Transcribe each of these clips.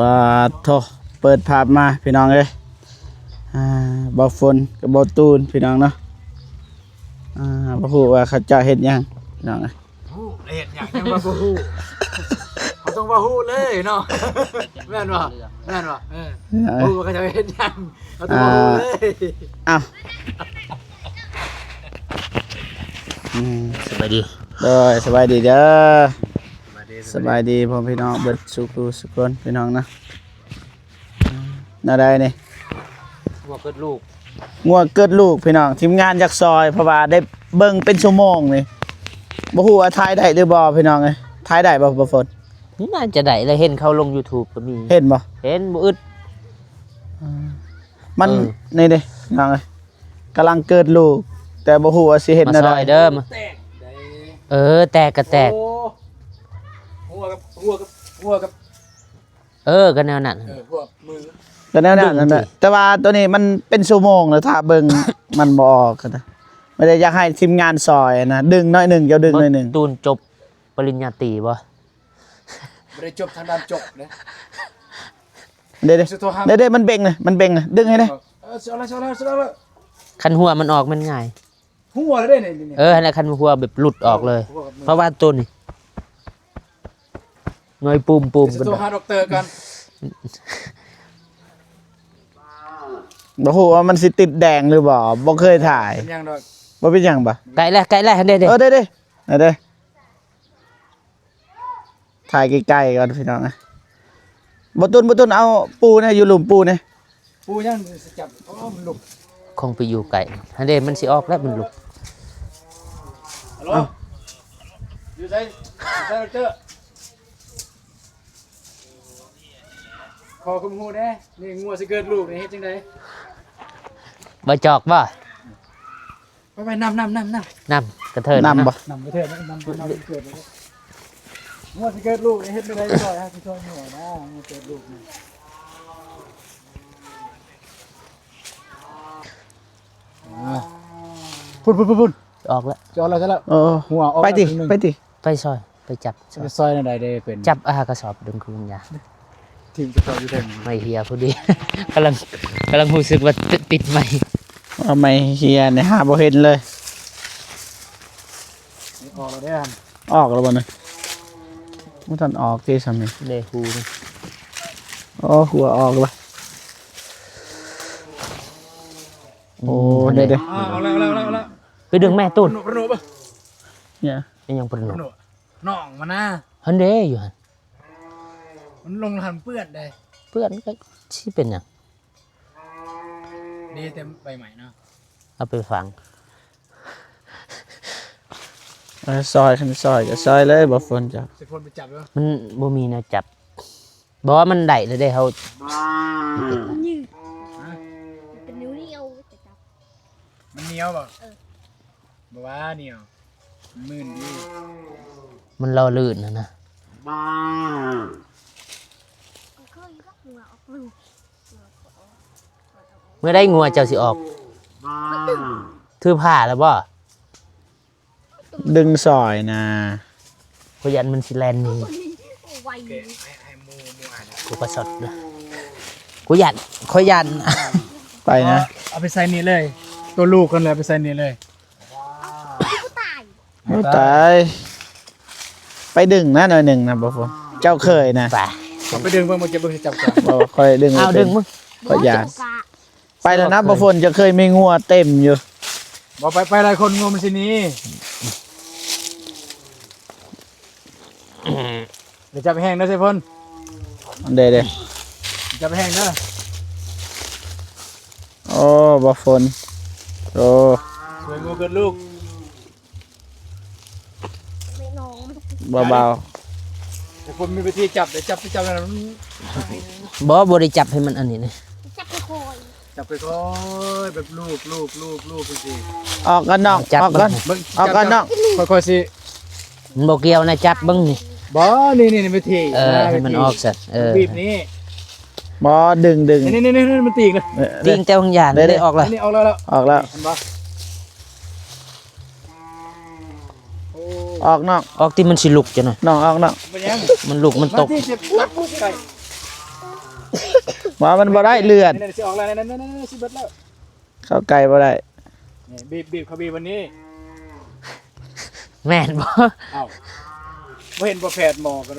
ປາດໂທ້ ເປີດພາບມາພີ່ນ້ອງເອີຍ ອ່າ ບ່າວຝົນກັບບ່າວຕູນພີ່ນ້ອງເນາະ ອ່າ ບໍ່ຮູ້ວ່າເຂົາເຈົ້າເຮັດຫຍັງພີ່ນ້ອງເອີຍ. ຮູ້ ເຮັດຫຍັງຍັງວ່າບໍ່ຮູ້ ເຮົາຕ້ອງວ່າຮູ້ເລີຍເນາະ ແມ່ນບໍ່ ແມ່ນບໍ່ ເອີ ເອີ ຮູ້ວ່າເຂົາເຈົ້າເຮັດຫຍັງ ເຮົາຕ້ອງວ່າຮູ້ເລີຍ ອ້າວ ອືມ ສະບາຍດີ ໂດຍ ສະບາຍດີເດີ ສະບາຍດີ ສະບາຍດີພໍ່ແມ່ພີ່ນ້ອງເບິດສູ່ຜູ້ສູ່ຄົນພີ່ນ້ອງນະ. ແນວໃດນີ້? ງົວເກີດລູກ ງົວເກີດລູກພີ່ນ້ອງ ທີມງານຢາກຊ່ອຍ ເພາະວ່າໄດ້ເບິ່ງເປັນຊົ່ວໂມງນີ້ ບໍ່ຮູ້ວ່າຖ່າຍໄດ້ຫຼືບໍ່ພີ່ນ້ອງເອີຍ ຖ່າຍໄດ້ບໍ່ ບໍ່ຝົນ? ນີ້ໜ້າຈະໄດ້ແຫຼະ ເຫັນເຂົາລົງຢູທູບກໍມີ ເຫັນບໍ່? ເຫັນ ບໍ່ອຶດ ອ່າ ມັນ ເອີ ນີ້ເດ້ພີ່ນ້ອງເອີຍ ກຳລັງເກີດລູກ ແຕ່ບໍ່ຮູ້ວ່າຊິເຮັດແນວໃດ ມາຊ່ອຍເດີ ມາ ແຕກເດ້ ເອີ ແຕກກໍແຕກ ໂອ້ ຫົວກັບ ຫົວກັບ ຫົວກັບ ເອີ ກໍແນວນັ້ນ ເອີ ພວກມື ກໍແນວນັ້ນ ດຶງ ແຫຼະ ແຕ່ວ່າໂຕນີ້ມັນເປັນຊົ່ວໂມງແລ້ວ ຖ້າເບິ່ງ ມັນບໍ່ອອກນະ ບໍ່ໄດ້ຢາກໃຫ້ທີມງານຊ່ອຍນະ ດຶງໜ້ອຍໜຶ່ງ ເຈົ້າດຶງໜ້ອຍໜຶ່ງ ຕູນຈົບປະລິນຍາຕີບໍ່? ບໍ່ໄດ້ຈົບທາງດ້ານຈົບເດ້ ເດ້ໆ ເດ້ໆ ມັນເບັງນະ ມັນເບັງນະ ດຶງໃຫ້ແດ່ ເອີ ເອົາລະ ເອົາລະ ເອົາລະ ຄັນຫົວມັນອອກມັນງ່າຍ ຫົວເດ້ນີ້ ເອີ ຫັ້ນແຫຼະ ຄັນຫົວແບບຫຼຸດອອກເລີຍ ເພາະວ່າໂຕນີ້ ໜ່ວຍປູມໆ ຊິໂທຫາດັອກເຕີກ່ອນ ບໍ່ຮູ້ວ່າມັນຊິຕິດແດງຫຼືບໍ່ ບໍ່ເຄີຍຖ່າຍ ເປັນຫຍັງດອກ ບໍ່ເປັນຫຍັງບໍ່ ໃກ້ແລ້ວ ໃກ້ແລ້ວ ເດ້ໆ ເອີ ເດ້ໆ ເດ້ໆ. ຖ່າຍໃກ້ໆກ່ອນພີ່ນ້ອງ ບໍ່ຕຸນ ບໍ່ຕຸນ ເອົາປູແດ່ ຢູ່ລຸ່ມປູແດ່ ປູຍັງຊິຈັບ ໂອ້ ມັນລຸກ ຄົງໄປຢູ່ໃກ້ຫັ້ນເດ້ ມັນຊິອອກແລ້ວ ມັນລຸກ ຮັລໂຫຼ ຢູ່ໃສ ຢູ່ໃສ ດອກເຕີ ຂໍຄວາມຮູ້ແດ່ ນີ້ງົວຊິເກີດລູກນີ້ເຮັດຈັ່ງໃດ ບໍ່ຈອກບໍ່? ໄປໆ ນຳ ນຳ ນຳ ນຳ ນຳກະເທີນ ນຳບໍ່? ນຳກະເທີນ ນຳ ນຳເກີດ ງົວຊິເກີດລູກ ເຮັດແນວໃດຊ່ອຍ ໃຫ້ຊ່ອຍງົວນະ ງົວເກີດລູກນີ້ ອ່າ ພຸ້ນ ພຸ້ນ ພຸ້ນ ພຸ້ນ ອອກແລ້ວ ຈະອອກແລ້ວ ຈະອອກແລ້ວ ເອີ ຫົວອອກ ໄປຕິ ໄປຕິ ໄປຊ່ອຍ ໄປຈັບ ໄປຊ່ອຍແນວໃດເດ້ ເປັນ ຈັບ ອ່າ ກະສອບດຶງຄືນຢາ ຖິ້ມກະສອບຢູ່ເທິງ ໄມ້ເຮຍພໍດີ ກຳລັງ ກຳລັງຮູ້ສຶກວ່າຕິດ ຕິດໄມ້ ເອົາໄມ້ເຮຍນີ້ຫາບໍ່ເຫັນເລີຍ ອອກແລ້ວເດ້ ອອກແລ້ວບໍ່ນະ ບໍ່ທັນອອກຕິຊ່ຳນີ້ ເດ້ ຮູນີ້ ອໍ ຫົວອອກແລ້ວ ໂອ້ ອືມ ເດ້ໆ ອ່າ ອອກແລ້ວ ອອກແລ້ວ ອອກແລ້ວ ໄປດຶງແມ່ຕູນ ປະໂນ ປະໂນ ເນຍ ອີຫຍັງປະໂນ ປະໂນ ນ້ອງມັນນະ ຫັ້ນເດ້ ຢູ່ຫັ້ນ ມັນລົງຫັ້ນເປື້ອນເດ້ ເປື້ອນກໍຊິເປັນຫຍັງ ເດ້ແຕ່ໃບໄມ້ເນາະ ເອົາໄປຝັງ ເອີ ຊ່ອຍ ຄັນຊ່ອຍກໍຊ່ອຍເລີຍ ບໍ່ຝົນເຈົ້າ ຊິຝົນໄປຈັບເດີ ມັນບໍ່ມີແນວຈັບ ບໍ່ ມັນໄດ້ແລ້ວເດ້ ເຮົາ ມັນຍືດ ຮະ ມັນເປັນໜຽວໆ ຈະຈັບ ມັນໜຽວບໍ່? ເອີ ບໍ່ວ່າໜຽວ ມັນມື່ນດີ ມັນຫຼໍ່ລື່ນຫັ້ນນະ ເມື່ອໃດງົວເຈົ້າຊິອອກ? ຖືຜ້າແລ້ວບໍ່? ດຶງຊ່ອຍນະ ຂ້ອຍຢ້ານມັນຊິແລ່ນໜີ ໂອເຄ ໃຫ້ ໃຫ້ໝູ່ ໝູ່ອ່ານ ກູກໍຊັອດເດີ ກູຢ້ານ ຂ້ອຍຢ້ານ ໄປນະ ເອົາໄປໃສ່ນີ້ເລີຍ ໂຕລູກເພິ່ນເລີຍ ເອົາໄປໃສ່ນີ້ເລີຍ ຕາຍ ໂອ້ ຕາຍ ຕາຍ ໄປດຶງນະໜ້ອຍໜຶ່ງນະ ບໍ່ ເຈົ້າເຄີຍນະ ໄປ ເອົາໄປດຶງເບິ່ງ ເບິ່ງ ເບິ່ງ ຈັບກ່ອນ ບໍ່ ຂ້ອຍດຶງ ເອົາ ບໍ່ເປັນ ດຶງເບິ່ງ ຂ້ອຍຢ້ານ ບໍ່ ໄປແລ້ວນະ ບໍ່ ບໍ່ເຄີຍ ຝົນ ຈະເຄີຍມີງົວເຕັມຢູ່ ບໍ່ ໄປ ໄປຫຼາຍຄົນ ງົວມັນຊິໜີ ຢ່າຈັບແຮງເດີ ໄຊພົນ ເດ້ໆ ຢ່າຈັບແຮງເດີ ໂອ້ ບໍ່ຝົນ ໂອ້ ຊ່ວຍງົວເກີດລູກ ເບົາໆ ແຕ່ຄົນມີວິທີຈັບເດ້ ຈັບ ໄປຈັບນັ້ນ ບໍ່ ບໍ່ໄດ້ຈັບໃຫ້ມັນອັນນີ້ນະ ຈັບຄ່ອຍໆ ຈັບຄ່ອຍໆ ແບບລູບໆໆໆ ຈັ່ງຊີ້ ອອກກ່ອນນ້ອງ ຈັບ ອອກກ່ອນ ເບິ່ງ ອອກກ່ອນນ້ອງ ຄ່ອຍໆຊິ ມັນບໍ່ກ່ຽວນະ ຈັບເບິ່ງນີ້ ບໍ່ ນີ້ໆ ວິທີ ເອີ ໃຫ້ມັນອອກຊັ້ນ ເອີ ບີບນີ້ ບໍ່ ດຶງໆ ນີ້ໆໆ ມັນຕີງເລີຍ ເອີ ຕີງແຕ່ຫາງຢານ ເດ້ໆ ໄດ້ອອກແລ້ວ ນີ້ອອກແລ້ວ ອອກແລ້ວ ເຫັນບໍ່? ໂອ້ ອອກນ້ອງ ອອກຕິ ມັນຊິຫຼຸກຈັ່ງໜ້ອຍ ນ້ອງອອກນ້ອງ ເປັນຫຍັງ? ມັນຫຼຸກ ມັນຕົກ ມາທີ່ ຈັບ ຈັບ ໃກ້ ວ່າມັນບໍ່ໄດ້ເລືອດ ນີ້ໆ ຊິອອກແລ້ວ ນັ້ນໆໆ ຊິເບິດແລ້ວ ເຂົ້າໃກ້ບໍ່ໄດ້ ນີ້ ບີບໆ ເຂົ້າບີບອັນນີ້ ແມ່ນບໍ່? ເອົ້າ ບໍ່ເຫັນບໍ່ແພດໝໍກໍ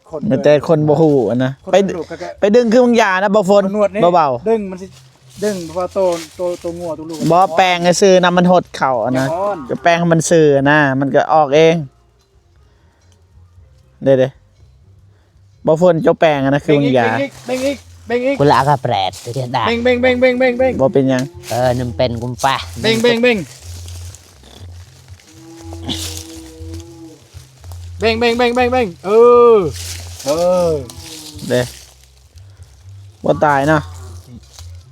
ຄົນ ມີແຕ່ຄົນບໍ່ຮູ້ຫັ້ນນະ ຄົນ ໄປ ບໍ່ຮູ້ກໍ ໄປດຶງຄືບາງຢ່ານະ ບໍ່ຝົນ ເອົານວດນີ້ ເບົາໆ ດຶງມັນຊິ ດຶງ ເພາະວ່າໂຕ ໂຕ ໂຕງົວ ໂຕລູກ ບໍ່ ແປງຊື່ໆນະ ມັນຫົດເຂົ້າຫັ້ນນະ ມັນອ່ອນ ຈະແປງໃຫ້ມັນຊື່ນະ ມັນກໍອອກເອງ ເດ້ໆ ບໍ່ຝົນ ເຈົ້າແປງຫັ້ນນະ ຄືບາງຢ່າ ເບັງອີກ ເບັງອີກ ເບັງອີກ ເບັງອີກ ກູລະອາກາແປດເດດາ ເບັງ ເບັງ ເບັງ ເບັງ ເບັງ ເບິ່ງ ບໍ່ເປັນຫຍັງ ເອີ ນຳເປັນກຸມປາ ເບັງ ເບັງ ເບັງ ເບັງ ເບັງ ເບັງ ເບິ່ງ ເອີ ເອີ ເດ້ ບໍ່ຕາຍເນາະ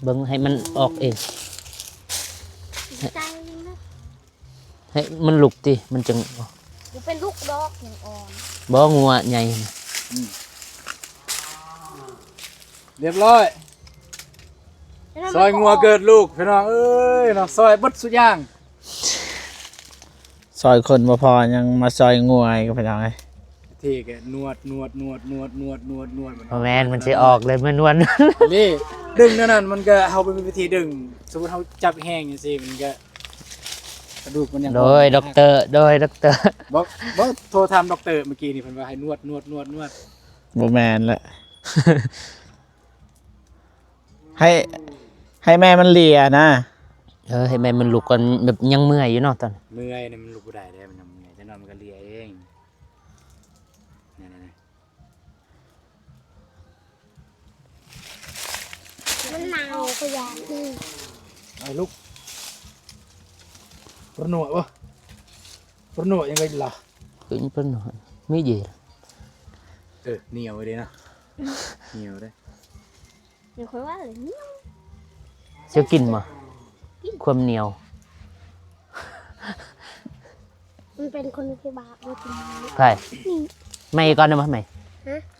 ເບິ່ງໃຫ້ມັນອອກເອງ ໃຈໜຶ່ງນະ ໃຫ້ມັນລຸກຕິ ມັນຈັ່ງ ບໍ່ເປັນລຸກດອກ ຍັງອ່ອນ ບໍ່ ງົວໃຫຍ່ ອືມ ຮຽບຮ້ອຍ ແລ້ວມັນ ຊອຍງົວເກີດລູກ ພີ່ນ້ອງເອີຍເນາະ ຊອຍເບິດສຸດຢ່າງ ຊອຍຄົນບໍ່ພໍ ຍັງມາຊອຍງົວອີກ ພີ່ນ້ອງເອີຍ ທີ່ກໍນວດ ນວດ ນວດ ນວດ ບໍ່ແມ່ນ ມັນຊິອອກເລີຍ ມານວດ ນີ້ ດຶງແນວນັ້ນ ມັນກໍ ເຮົາບໍ່ມີວິທີດຶງ ສົມມຸດເຮົາຈັບແຮງຈັ່ງຊີ້ ມັນກໍ ກະດູກມັນຍັງ ໂດຍ ອ່ອນ ດັອກເຕີ ໂດຍ ດັອກເຕີ ບໍ່ ບໍ່ ໂທຖາມດັອກເຕີມື້ກີ້ນີ້ ເພິ່ນວ່າໃຫ້ນວດ ນວດ ນວດ ນວດ ບໍ່ແມ່ນແຫຼະ ໃຫ້ ໃຫ້ແມ່ມັນເລຍນະ ເອີ ໃຫ້ແມ່ມັນລຸກກ່ອນ ແບບຍັງເມື່ອຍຢູ່ເນາະຕອນ ເມື່ອຍນະ ມັນລຸກບໍ່ໄດ້ເດ້ ມັນຍັງເມື່ອຍ ຈັກໜ່ອຍມັນກໍເລຍເອງ ນີ້ໆໆ ມັນໜາວກໍຢ່າ ອືມ ໄປລຸກ ປະໂນວະ ປະໂນວະ ຍັງໄງລະ ເປັນປະໂນວະ ມີເຢ ເອີ ໜຽວເດ້ເນາະ ໜຽວເດ້ ດຽວຂ້ອຍວ່າເລີຍ ເຈົ້າກິນບໍ່? ກິນ ຄວາມໜຽວ ມັນເປັນຄົນທີ່ບາບບໍ່ກິນ ໃຜ? ນີ້ ໃໝ່ກ່ອນໄດ້ບໍ່? ໃໝ່ ຮະ?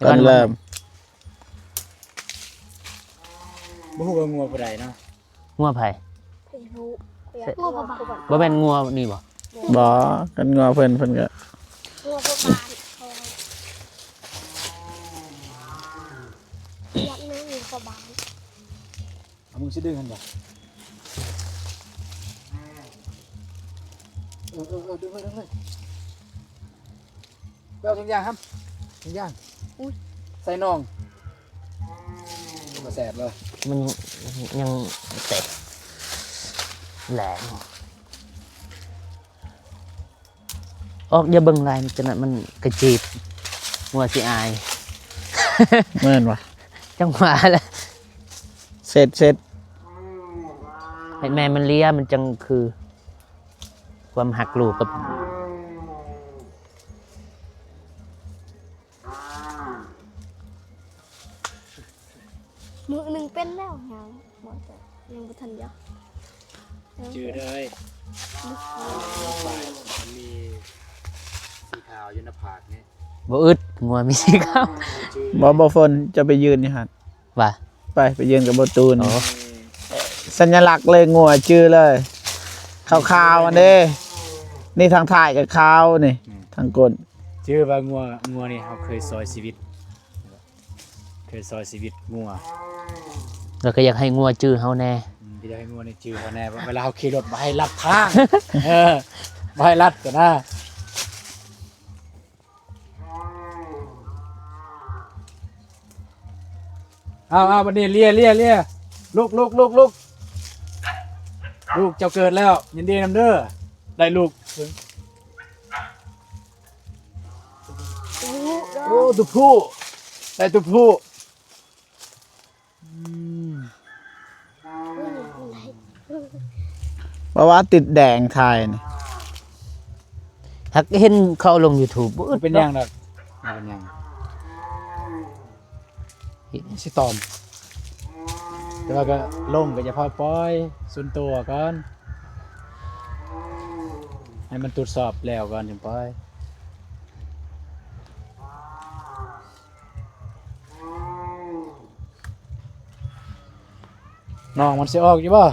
ກ່ອນເລີ່ມ ບໍ່ຮູ້ວ່າງົວຜູ້ໃດເນາະ ງົວໃຜ? ບໍ່ຮູ້ ບໍ່ແມ່ນງົວນີ້ບໍ່? ບໍ່ ຄັນງົວເພິ່ນ ເພິ່ນກໍ ງົວພວກບ້ານ ຢາກນັ່ງຢູ່ກັບບ້ານ ເອົາ ມຶງຊິດຶງຫັ້ນບໍ່? ເອີ ເອີ ເອີ ດຶງເລີຍ ດຶງເລີຍ ໄປເອົາຖົງຢາງ ຫຳ ຖົງຢາງ ອຸ້ຍ ໃສ່ໜອງ ບໍ່ແຊບເລີຍ ມັນຍັງແຕກແຫຼງ. ອອກ ຢ່າເບິ່ງຫຼາຍ ມັນຈະນັ້ນ ມັນກະຈີບ ງົວຊິອາຍ ແມ່ນຫວາ? ຈັ່ງຫວາລະ ເຊັດ ເຊັດ ໃຫ້ແມ່ມັນເລຍ ມັນຈັ່ງຄືຄວາມຮັກລູກກັບ ມື້ໜຶ່ງເປັນແລ້ວ ຍັງບໍ່ ຍັງບໍ່ທັນຢາກ ຈື່ເດີ ອືມ ມັນມີສີຂາວຢູ່ໜ້າຜາກນີ້ ບໍ່ອຶດ ງົວມີສີຂາວ ບໍ່ ບໍ່ ຝົນ ຈະໄປຢືນຢູ່ຫັ້ນ ວ່າ ໄປ ໄປຢືນກັບບໍ່ຕູນ ໂອ້ ສັນຍະລັກເລີຍ ງົວຈື່ເລີຍ ຂາວໆ ອັນເດ້ ນີ້ທາງທ້າຍກໍຂາວ ນີ້ ອືມ ທາງກົ້ນ ຈື່ວ່າງົວ ງົວນີ້ເຮົາເຄີຍຊ່ອຍຊີວິດ ເຄີຍຊ່ອຍຊີວິດງົວ ແລ້ວກໍຢາກໃຫ້ງົວຈື່ເຮົາແດ່ ອືມ ກໍຢາກໃຫ້ງົວນີ້ຈື່ເຮົາແດ່ ເວລາເຮົາຂີ່ລົດບໍ່ໃຫ້ລັດທາງ ເອີ ບໍ່ໃຫ້ລັດກໍນະ ເອົາ ເອົາ ບັດນີ້ເລຍ ເລຍ ເລຍ ລຸກ ລຸກ ລຸກ ລຸກ ລູກເຈົ້າເກີດແລ້ວ ຍິນດີນຳເດີ ໄດ້ລູກ ໂອ້ ໂອ້ ໂຕຜູ້ ໄດ້ໂຕຜູ້ ອືມ ເພາະວ່າຕິດແດງຖ່າຍນີ້ ຫາກເຫັນເຂົາລົງຢູທູບ ບໍ່ອຶດ ເປັນຫຍັງດອກ ບໍ່ເປັນຫຍັງ ຊິຕອມ ແຕ່ວ່າກໍລົງກໍຢ່າພາປ່ອຍ ສ່ວນຕົວກ່ອນ ໃຫ້ມັນຕົວຈສອບແລ້ວກ່ອນຈຶ່ງປ່ອຍ ນ້ອງມັນຊິອອກຢູ່ບໍ່?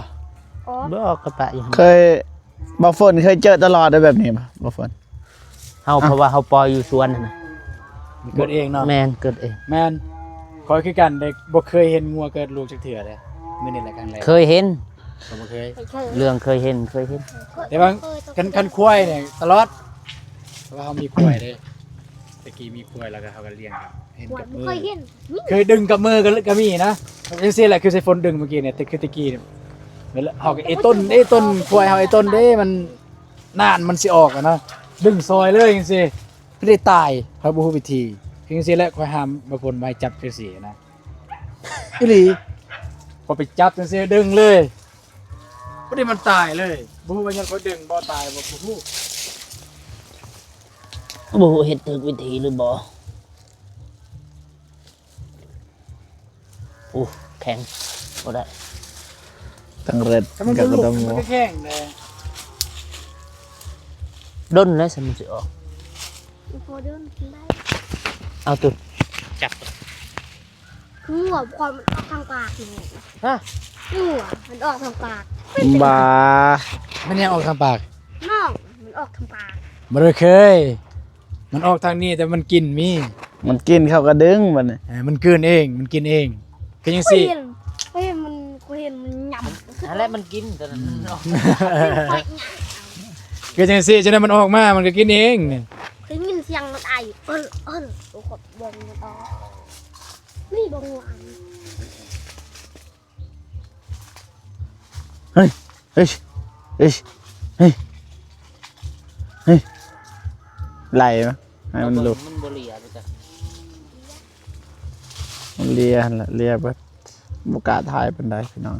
ອອກ ບໍ່ອອກກໍປະຢູ່ຫັ້ນ ເຄີຍ ບໍ່ຝົນເຄີຍເຈີຕະຫຼອດແບບນີ້ບໍ່ ບໍ່ຝົນ? ເຮົາ ເອົ້າ ເພາະວ່າເຮົາປ່ອຍຢູ່ສວນຫັ້ນນະ ມັນເກີດເອງເນາະ ແມ່ນ ເກີດເອງ ແມ່ນ ຂ້ອຍຄືກັນເດ້ ບໍ່ເຄີຍເຫັນງົວເກີດລູກຈັກເທື່ອເດ້. ມື້ນີ້ແຫຼະຄັ້ງແລກ. ເຄີຍເຫັນ. ກໍບໍ່ເຄີຍ. ເລື່ອງເຄີຍເຫັນ ເຄີຍເຫັນ. ແຕ່ວ່າຄັນ ຄັນຄວາຍນີ້ຕະຫຼອດ. ເພາະວ່າເຮົາມີຄວາຍເດ້. ແຕ່ກີ້ມີຄວາຍ ແລ້ວກໍເຮົາກໍລ້ຽງ ເຫັນກັບມື. ເຄີຍເຫັນ. ເຄີຍດຶງກັບມືກໍ ກໍມີນະ. ຈັ່ງຊີ້ແຫຼະ ຄືໃສ່ຝົນດຶງມື້ກີ້ນີ້ ແຕ່ຄືແຕ່ກີ້ນີ້ ເຮົາກໍເອຕົນ ເອຕົນ ຄວາຍເຮົາເອຕົນເດ້ ມັນ ນານມັນຊິອອກອະນະ ດຶງຊອຍເລີຍຈັ່ງຊີ້ ໄດ້ຕາຍ. ຂ້ອຍບໍ່ຮູ້ວິທີ. ຄືຈັ່ງຊີ້ແຫຼະ ຂ້ອຍຫ້າມບ່າວພົນບໍ່ໃຫ້ຈັບຈັ່ງຊີ້ນະ. ອີ່ຫຼີ. ພໍໄປຈັບຈັ່ງຊີ້ ດຶງເລີຍ ພໍດີມັນຕາຍເລີຍ. ບໍ່ຮູ້ວ່າຍ້ອນຂ້ອຍດຶງບໍ່ຕາຍບໍ່ ບໍ່ຮູ້. ບໍ່ຮູ້ເຮັດຖືກວິທີຫຼືບໍ່. ໂອ້ ແຂງ ບໍ່ໄດ້ ຕັ້ງເລັດ. ມັນກໍ ມັນກໍແຂງເດ້. ດົນແລ້ວຊັ້ນມັນຊິອອກ. ບໍ່ດົນໄດ້. ເອົາຕຸ ຈັບ. ງົວ ຄວາຍມັນອອກທາງປາກນີ້. ຮະ? ງົວ ມັນອອກທາງປາກ. ບ້າ. ມັນຍັງອອກທາງປາກ? ນ້ອງ ມັນອອກທາງປາກ. ບໍ່ໄດ້ເຄີຍ. ມັນອອກທາງນີ້ ແຕ່ມັນກິ່ນມີ. ມັນກິ່ນ ເຂົາກໍດຶງບັດນີ້. ເອີ ມັນກືນເອງ ມັນກິນເອງ. ຄືຈັ່ງຊີ້ ຂ້ອຍເຫັນ ຂ້ອຍເຫັນມັນ ຂ້ອຍເຫັນມັນຫຍັບ. ຫັ້ນແຫຼະມັນກິນ ຕອນນັ້ນມັນອອກ. ຄືຈັ່ງຊີ້ ຈັ່ງໃດມັນອອກມາ ມັນກໍກິນເອງ. ໄດ້ຍິນສຽງມັນໄອ ເອີ້ນ ເອີ້ນ. ໂອ້ ຂອບເບິ່ງມັນອອກ. ນີ້ບໍ່ງວງ. ເຮີ້ຍ ເຮີ້ຍ ເຮີ້ຍ ເຮີ້ຍ ເຮີ້ຍ ໄລ່ມາໃຫ້ມັນລຸກ. ມັນບໍ່ເລຍເດ້. ມັນເລຍຫັ້ນລະ ເລຍເບິດ. ບໍ່ກ້າຖ່າຍປານໃດພີ່ນ້ອງ.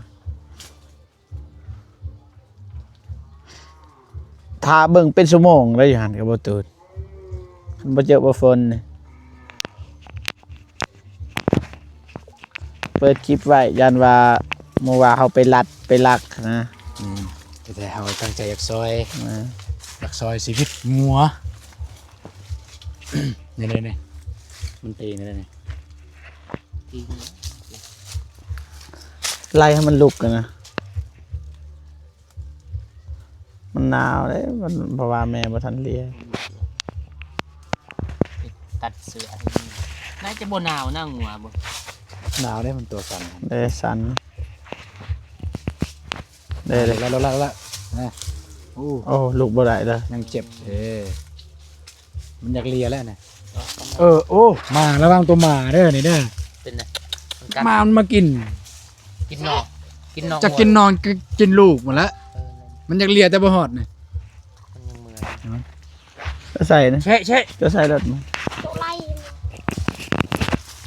ຖ້າເບິ່ງເປັນຊົ່ວໂມງໄດ້ຢູ່ຫັ້ນກັບບໍ່ຕູນ. ບໍ່ເຈີບໍ່ຝົນນີ້ ເປີດຄລິບໄວ້ ຢ້ານວ່າໝູ່ວ່າເຮົາໄປລັດໄປລັກນະ. ອືມ ແຕ່ເຮົາຕັ້ງໃຈຢາກຊ່ອຍ ເອີ ຢາກຊ່ອຍຊີວິດງົວ. ນີ້ໆໆ ມັນຕີນີ້ໆ ຕີ ໄລ່ໃຫ້ມັນລຸກນະ. ມັນໜາວເດ້ ມັນ ເພາະວ່າແມ່ບໍ່ທັນເລຍ. ຕັດເສື້ອໃຫ້ມັນ ໜ້າຈະບໍ່ໜາວນະ ງົວບໍ່. ໜາວເດ້ ມັນຕົວສັ່ນເດ້ ສັ່ນເດ້. ແລ້ວໆໆ ນະ. ໂອ້ ໂອ້ ລຸກບໍ່ໄດ້ເດີ ຍັງເຈັບເດ້. ມັນຢາກເລຍແລ້ວນະ. ເອີ ໂອ້ ໝາ ລະວັງຕົວໝາເດີນີ້ເດີ. ເປັນຫຍັງ? ມັນກັດ ໝາມັນມາກິນ ກິນນ້ອງ ກິນນ້ອງ ຈະກິນນ້ອງ ກິນລູກໝົດລະ. ເອີ ມັນຢາກເລຍແຕ່ບໍ່ຮອດນີ້. ມັນຍັງເມື່ອຍ ຈະໃສ່ນະ ແຊະໆ ຈະໃສ່ລົດມາ ໂຕໄລ່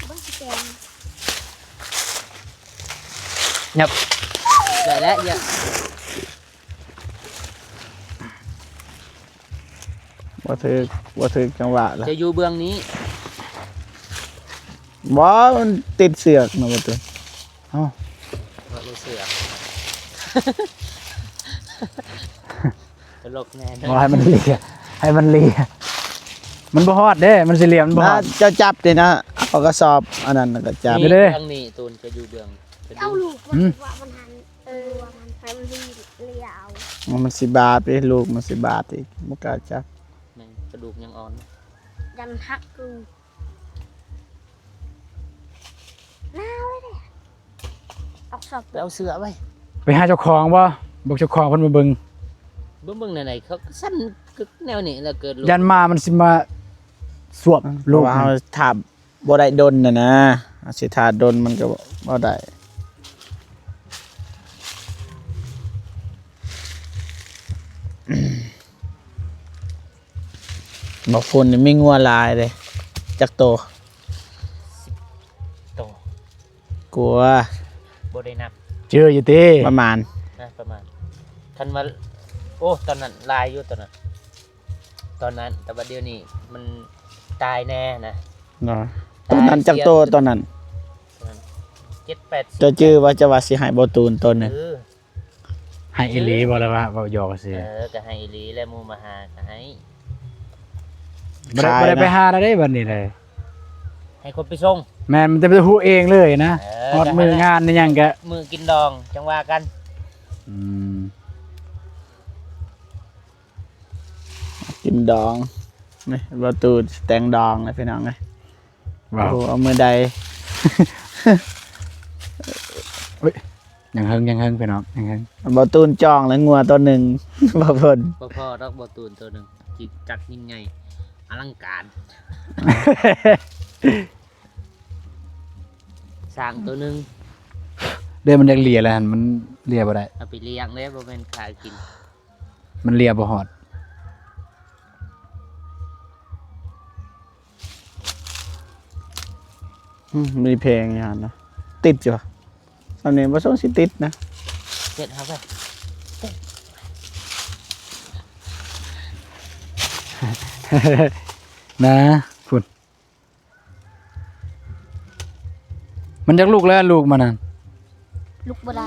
ເບິ່ງຊິແກງ ຫຍັບ ໄດ້ແລ້ວ ເອີ. ບໍ່ຖືກ ບໍ່ຖືກຈັງຫວະລະ ຈະຢູ່ເບື້ອງນີ້. ບໍ່ ມັນຕິດເຊືອກນະ ບໍ່ຕຸ. ເອົ້າ ບໍ່ໄດ້ເຊືອກ ຕະຫຼົກແນ່. ບໍ່ ໃຫ້ມັນເລຍ ໃຫ້ມັນເລຍ ມັນບໍ່ຮອດເດ້ ມັນສີ່ຫຼ່ຽມມັນບໍ່ຮອດ. ເຈົ້າຈັບນີ້ນະ ເອົາກະສອບອັນນັ້ນນະ ກະຈັບ. ນີ້ເດ້ ທາງນີ້ ຕູນຈະຢູ່ເບື້ອງ ເອົາລູກມັນ ອືມ ວ່າມັນຫັ້ນ ເອີ ໃຫ້ມັນເລຍເອົາ. ມັນຊິບາດເດ້ ລູກມັນຊິບາດອີກ ບໍ່ກ້າຈັບ. ແມ່ນ ກະດູກຍັງອ່ອນ ຢ້ານມັນຫັກ. ໜາວເລີຍເດ້ ອອກສອບ ໄປເອົາເສື້ອໄວ້ ໄປຫາເຈົ້າຂອງບໍ່? ບອກເຈົ້າຂອງເພິ່ນມາເບິ່ງ. ເບິ່ງ ເບິ່ງແນວໃດ ເຂົາກະສັ່ນກຶກແນວນີ້ລະ ເກີດລູກ ຢ້ານໝາມັນຊິມາສວບລູກ. ເພາະວ່າເຮົາຖ້າ ບໍ່ໄດ້ດົນນະນະ ຊິຖ້າດົນມັນກໍບໍ່ໄດ້. ບັກພຸ່ນນີ້ມີງົວຫຼາຍເດ້. ຈັກໂຕ? ສິບໂຕ. ກົວ ບໍ່ໄດ້ນັບ. ເຈີຢູ່ຕິ? ປະມານ ນະ ປະມານ. ຄັນວ່າ ໂອ້ ຕອນນັ້ນຫຼາຍຢູ່ ຕອນນັ້ນ ຕອນນັ້ນ ແຕ່ວ່າດຽວນີ້ມັນຕາຍແນ່ນະ. ຕອນນັ້ນຈັກໂຕຕອນນັ້ນ? ຕອນນັ້ນເຈັດແປດສິບ. ເຈົ້າຈື່ວ່າເຈົ້າວ່າຊິໃຫ້ບໍ່ຕູນໂຕໜຶ່ງ? ເອີ ໃຫ້ອີ່ຫຼີບໍ່ ຫຼືວ່າເວົ້າຢອກຊື່? ເອີ ກະໃຫ້ອີ່ຫຼີແຫຼະ ໝູ່ມາຫາກະໃຫ້. ບໍ່ໄດ້ ບໍ່ໄດ້ໄປຫາລະເດ້ບັດນີ້ເດ້ ໃຫ້ຄົນໄປສົ່ງ. ແມ່ນ ມັນຈະໄປຮູ້ເອງເລີຍນະ. ເອີ ຮອດມື້ງານອີ່ຫຍັງກະ ມື້ກິນດອງຈັ່ງວ່າກັນ. ອືມ ກິນດອງ ນີ້ ບໍ່ຕູນແຕ່ງດອງນະພີ່ນ້ອງເອີຍ. ວ້າວ ໂອ້ ເອົາມື້ໃດ? ເອີຍ ຍັງເຮິງ ຍັງເຮິງພີ່ນ້ອງ ຍັງເຮິງ. ບໍ່ຕູນຈອງແລ້ວງົວໂຕໜຶ່ງ ບໍ່ພົນ ບໍ່ພໍດອກບໍ່ຕູນໂຕໜຶ່ງ ຈິກຈັກຍິ່ງໃຫຍ່ອະລັງການ ຊ້າງໂຕໜຶ່ງ. ເດ້ ມັນຢາກເລຍແລ້ວຫັ້ນ ມັນເລຍບໍ່ໄດ້. ເອົາໄປລ້ຽງເດ້ ບໍ່ແມ່ນຂາຍກິນ. ມັນເລຍບໍ່ຮອດ. ອືມ ມີເພງຢູ່ຫັ້ນນະ ຕິດຢູ່. ສ່ຳນີ້ບໍ່ສົງຊິຕິດນະ ເຮັດເອົາໄປ ນະ ພຸ້ນ. ມັນຢາກລຸກແລ້ວ ລູກມັນນັ້ນ ລຸກບໍ່ໄດ້.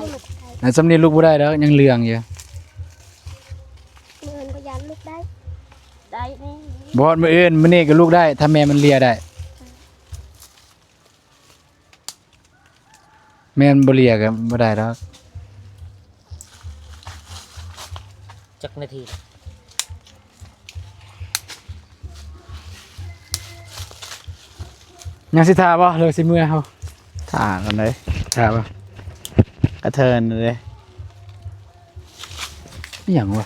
ອັນສ່ຳນີ້ລຸກບໍ່ໄດ້ດອກ ຍັງເຫຼືອງຢູ່. ມື້ອື່ນກໍຢ້ານລຸກໄດ້ ໄດ້ນີ້ ບໍ່ຮອດມື້ອື່ນ ມື້ນີ້ກໍລຸກໄດ້ ຖ້າແມ່ມັນເລຍໄດ້. ແມ່ນບໍ່ເລຍກໍບໍ່ໄດ້ດອກ. ຈັກນາທີ ຍັງຊິຖ້າບໍ່ ຫຼືຊິເມືອເຮົາ? ຖ້າກ່ອນເດ້ ຖ້າບໍ່ ກະເທີນເດ້. ອີ່ຫຍັງວະ?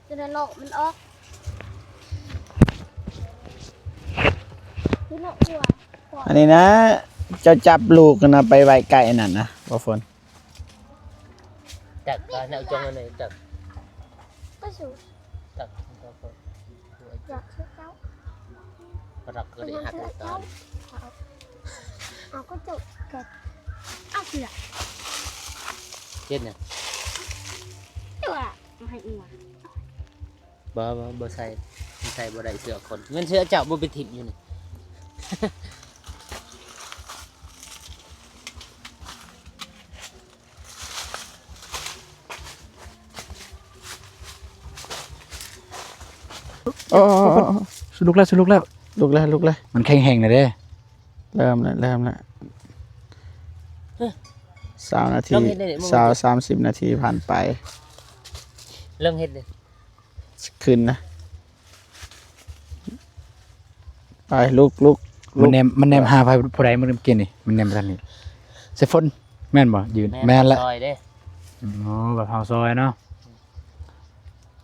ຈະໄດ້ລອກມັນອອກ ຄືເນາະ ອັວ ອັວ ອັນນີ້ນະ ເຈົ້າຈັບລູກນະ ໄປໄວ້ໃກ້ອັນນັ້ນນະ ບໍ່ຝົນ ຈັກກະແນວຈັງອັນນີ້ ຈັກ ກໍສູ ຈັກ ຢາກຄືເຈົ້າ ປະດັກກໍໄດ້ຮັກຕອນ ເອົາກໍຈົບກັນ ເອົາເສື້ອ ເຮັດຫຍັງ? ຕົວະ ໃຫ້ອວດ ບໍ່ ບໍ່ ບໍ່ໃສ່ ມັນໃສ່ບໍ່ໄດ້ເສື້ອຄົນ ແມ່ນເສື້ອເຈົ້າບໍ່ໄປຖິ້ມຢູ່ນີ້. ໂອ້ ໂອ້ ໂອ້ ໂອ້ ສຸລຸກແລ້ວ ສຸລຸກແລ້ວ ລຸກແລ້ວ ລຸກແລ້ວ ມັນແຂງແຮງແລ້ວເດ້. ເລີ່ມແລ້ວ ເລີ່ມແລ້ວ ຊາວນາທີ ຊາວ ສາມສິບນາທີຜ່ານໄປ ເລີ່ມເຮັດເດ້. ຂຶ້ນນະ ໄປ ລຸກ ລຸກ ລຸກ ມັນແນມ ມັນແນມຫາໃຜ ຜູ້ໃດມື້ກີ້ນີ້ ມັນແນມໄປທາງນີ້ ໃສ່ຝົນ ແມ່ນບໍ່? ຢືນ ແມ່ນ ແມ່ນແຫຼະ ຊອຍເດ້. ອໍ ແບບເຮົາຊອຍເນາະ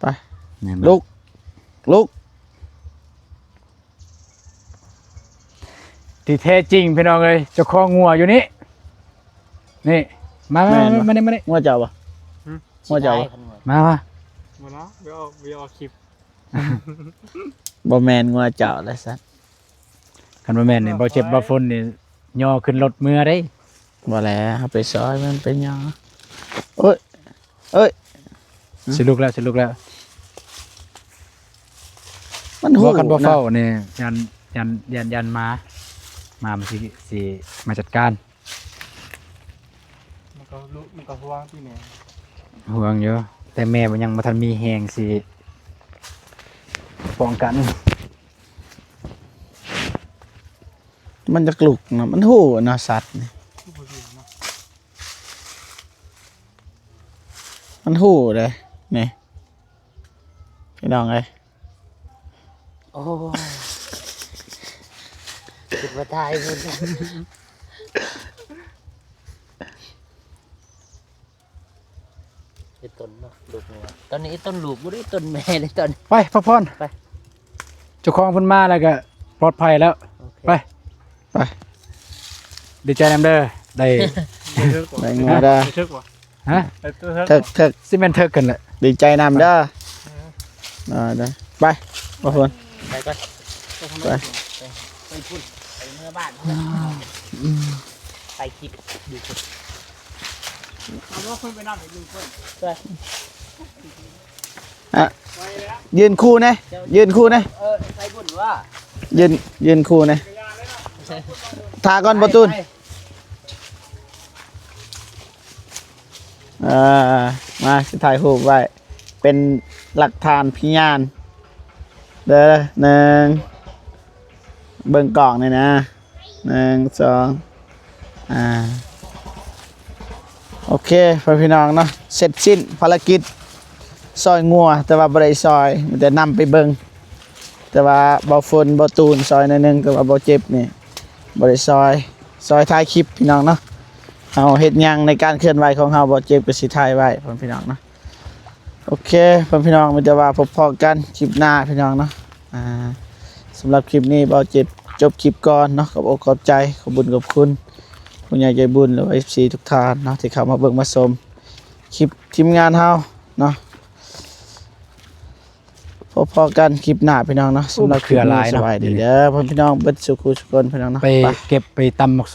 ໄປ ແມ່ນບໍ່? ລຸກ ລຸກ ທີ່ແທ້ຈິງພີ່ນ້ອງເອີຍ ເຈົ້າຂອງງົວຢູ່ນີ້ ນີ້ ມາ ມາ ມາ ມານີ້ ມານີ້ ງົວເຈົ້າບໍ່? ຫືມ? ງົວເຈົ້າບໍ່? ມາ ມາ ບໍ່ນະ ບໍ່ອອກ ບໍ່ອອກຄລິບ ບໍ່ແມ່ນງົວເຈົ້າແລ້ວຊັ້ນ ຄັນບໍ່ແມ່ນນີ້ ບໍ່ເຈັບບໍ່ຝົນນີ້ຍໍຂຶ້ນລົດເມືອເດ້. ບໍ່ແຫຼະ ເຮົາໄປຊອຍມັນໄປຍໍ ໂອ້ຍ ເອີຍ ຊິລຸກແລ້ວ ຊິລຸກແລ້ວ ມັນຮູ້ ບໍ່ ຄັນບໍ່ ນະ ເຝົ້ານີ້ ຢ້ານ ຢ້ານ ຢ້ານ ຢ້ານໝາ ໝາມັນຊິ ຊິມາຈັດການ. ມັນກໍ ມັນກໍຫ່ວງຕິແມ່ ຫ່ວງຢູ່ ແຕ່ແມ່ມັນຍັງບໍ່ທັນມີແຮງຊິປ້ອງກັນ. ມັນຈັກລຸກເນາະ ມັນຮູ້ເນາະ ສັດນີ້ ມັນຮູ້ເດ້ນີ້ ພີ່ນ້ອງເອີຍ. ໂອ້ຍ ຄິດວ່າຕາຍພຸ້ນ ອີ່ຕົນເນາະ ລູກເນາະ ຕອນນີ້ອີ່ຕົນລູກບໍ່ໄດ້ ອີ່ຕົນແມ່ເດ້ຕອນນີ້. ໄປ ພັກຜ່ອນ ໄປ ເຈົ້າຂອງເພິ່ນມາແລ້ວກໍປອດໄພແລ້ວ. ໂອເຄ ໄປ ໄປ ດີໃຈນຳເດີ ໄດ້ ໄດ້ງົວເດີ ໄດ້ເຖິກບໍ່? ຮະ? ໄດ້ເຖິກ ເຖິກ ຊິແມ່ນເຖິກກັນແຫຼະ. ດີໃຈນຳເດີ ເອີ ເດີ ໄປ ບໍ່ຄົນ ໄປກ່ອນ ໄປ ໄປພຸ້ນ ໄປເມືອບ້ານ ອືມ ໄປຄິດຢູ່ພຸ້ນ ເອົາບໍ່ຄົນໄປນຳອີກໜຶ່ງຄົນ ໄປ ອ່ະ ຢືນຄູ່ແດ່ ຢືນຄູ່ແດ່ ເອີ ໃສ່ບຸນວ່າ ຢືນ ຢືນຄູ່ແດ່ ຖ້າກ່ອນບໍ່ຕູນ ໄປ ເອີ ມາ ຊິຖ່າຍຮູບໄວ້ເປັນຫຼັກຖານພະຍານເດີ ໜຶ່ງ ເບິ່ງກ້ອງນີ້ນະ ໜຶ່ງ ສອງ ອ່າ ໂອເຄ ພໍ່ແມ່ພີ່ນ້ອງເນາະ ເສັດສິ້ນພາລະກິດຊອຍງົວ ແຕ່ວ່າບໍ່ໄດ້ຊອຍ ມີແຕ່ນຳໄປເບິ່ງ ແຕ່ວ່າເບົາຝົນເບົາຕູນຊ່ອຍໜ້ອຍໜຶ່ງ ແຕ່ວ່າເບົາເຈັບນີ້ບໍ່ໄດ້ຊ່ອຍ ຊ່ອຍຖ່າຍຄລິບພີ່ນ້ອງເນາະ. ເຮົາເຮັດຫຍັງໃນການເຄື່ອນໄຫວຂອງເຮົາ ເບົາເຈັບກໍຊິຖ່າຍໄວ້ພີ່ນ້ອງເນາະ. ໂອເຄພີ່ນ້ອງ ມີແຕ່ວ່າພົບພໍ້ກັນຄລິບໜ້າພີ່ນ້ອງເນາະ. ອ່າ ສຳລັບຄລິບນີ້ເບົາເຈັບຈົບຄລິບກ່ອນເນາະ. ຂອບອົກຂອບໃຈ ຂອບບຸນຂອບຄຸນຜູ້ໃຫຍ່ໃຈບຸນ ຫຼືວ່າ ເອັຟຊີ ທຸກທ່ານເນາະ ທີ່ເຂົ້າມາເບິ່ງມາຊົມຄລິບທີມງານເຮົາເນາະ. ພໍ້ໆກັນຄລິບໜ້າພີ່ນ້ອງເນາະ. ໂອ້ ສຳລັບຄລິບນີ້ ເຄືອຫຼາຍເນາະ ສະບາຍດີເດີພໍ່ແມ່ພີ່ນ້ອງເບິດສູ່ຄູ່ສູ່ຄົນພີ່ນ້ອງເນາະ. ໄປ ໄປເກັບໄປຕຳໝາກ